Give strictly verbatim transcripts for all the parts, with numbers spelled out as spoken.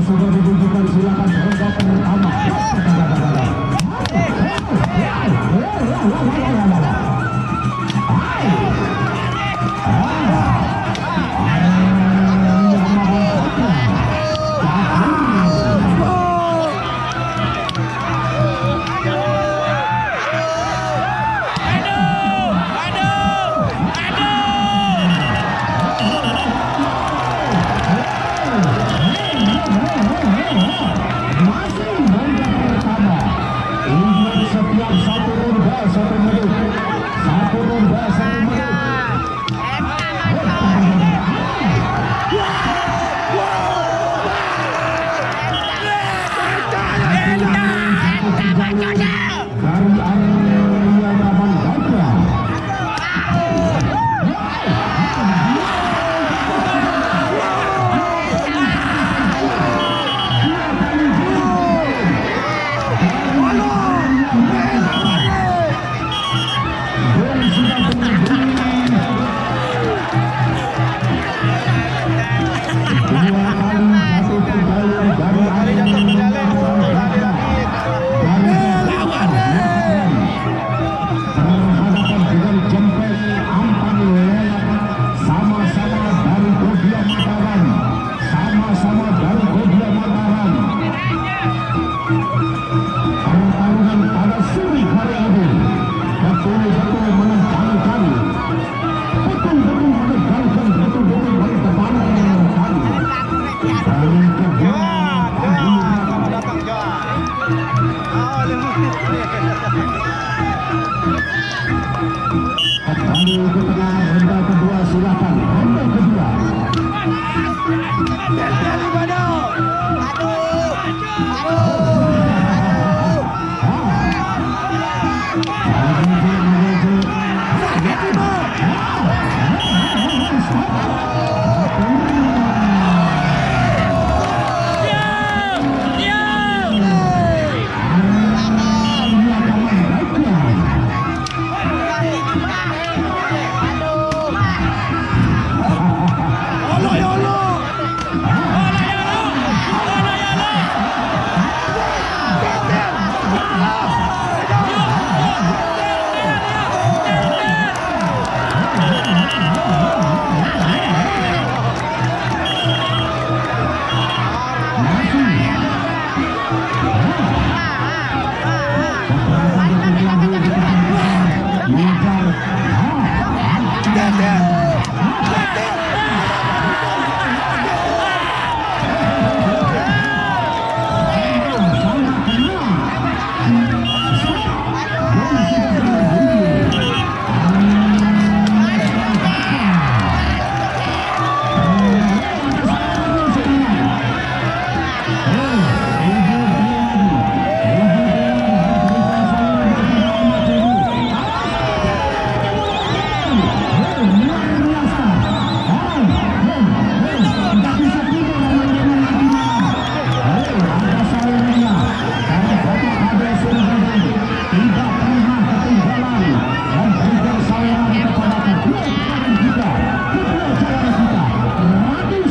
Sudah ditunjukkan, silakan babak pertama. Masih babak pertama. Ingat, setiap satu ronde satu menit. Satu ronde satu menit. Dari area Taman Gajah. Dua kali jatuh terjauh dari angin. Dari terhadapan dengan Jempek Ampan Lelak, sama-sama dari Kodia Mataram, sama-sama dari Kodia Mataram. Pertarungan pada sore hari ini betul-betul menegangkan, betul-betul menegangkan, betul-betul menegangkan. Dari kedua Kembali ke tengah, ronde kedua, silakan. Ronde kedua.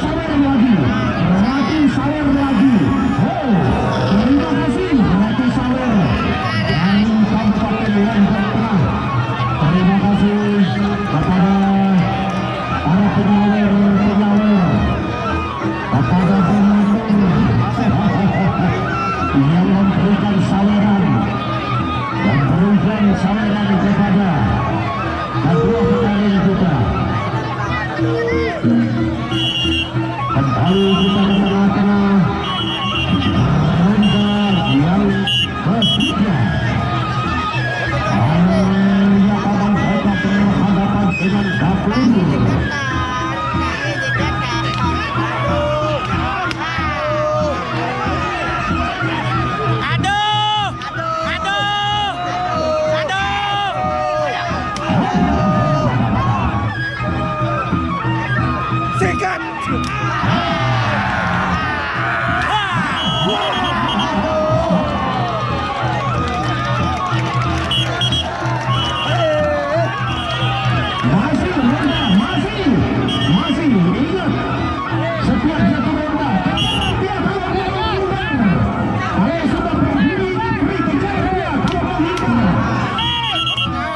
Sawer lagi. Ratu Sawer lagi. Oh, terima kasih Ratu Sawer dari Kabupaten Lombok Tengah. Terima kasih kepada para penyawer-penyawer, kepada penonton yang memberikan saweran, memberikan saweran kepada kedua petarung kita. Kembali kita ke tengah-tengah. Ronde yang ketiga. Arya Taman Kota berhadapan dengan Dapur. Aduh! Aduh! Aduh! Sikat! Masih ronda, masih, masih. Ingat, setiap satu ronda, setiap satu ronda, kalau sudah berbunyi referee, kejar dia, kalau mau hindar.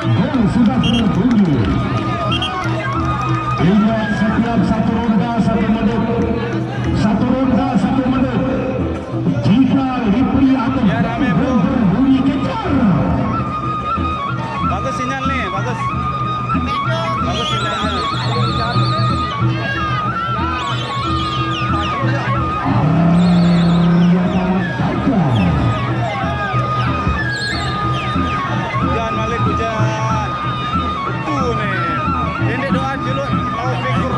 Gol sudah berbunyi. Ingat, setiap satu ronda satu menit, satu ronda satu menit. Jika referee atau gol berbunyi, kejar. Bagus sinyal nih, bagus. Bagus sinyalnya. Hujan, Malik, hujan. Betul nih. Pendek doa dulu. Mau figur.